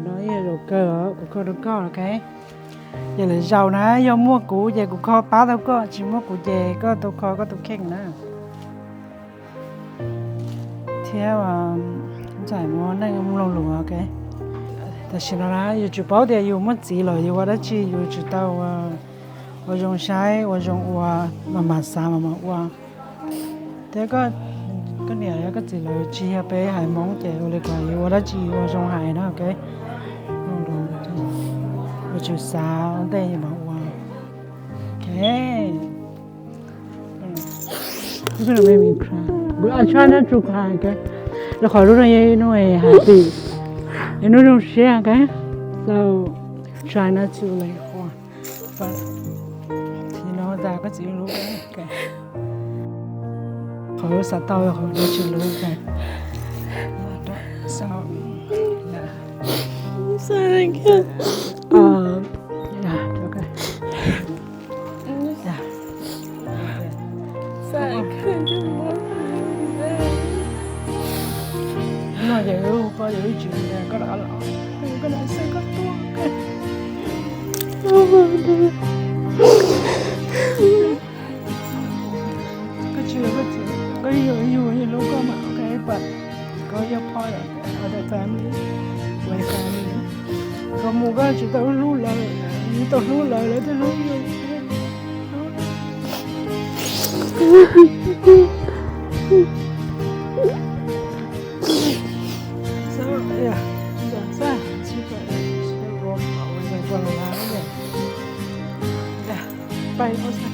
Zaum kawg, kuv kho rau koj, ok. Ces lwm zaus na, yog muaj kuv ces kuv kho pab tau koj, tsis muaj kuv ces koj tau kho koj tus kheej na. Thiab ntxhais muaj neej mloog lus, ok. Tam sim no na yus tsis paub tias yus muaj txiv los yus ua dab tsi, yus tsis tau ua zoo saib, ua zoo ua, mas mam xav mas mam ua. Thiab koj niam koj txiv lawv tsis yog peb haiv Hmoob ces ua li ko yus ua dab tsi ua zoo hais na, ok. Yus tsis xav ua ntej yus mam ua, ok. Rau qhov lub no yog ib hnub happy, ib hnub zoo siab, ok. So try not to like, no tas koj txiv hlub, qhov xav tau yog qhov tsis hlub, ok. No ces koj yuav ib tsis koj rov qab los, koj rov xwb koj tuaj. Koj tsis, koj tsis, koj yug yug yug hlub koj mas, ok, but koj yog part of the family, my family. Koj mus koj tsis tau hlub lawv, tsis tau hlub lawv, lawv twb hlub yus. Pais ua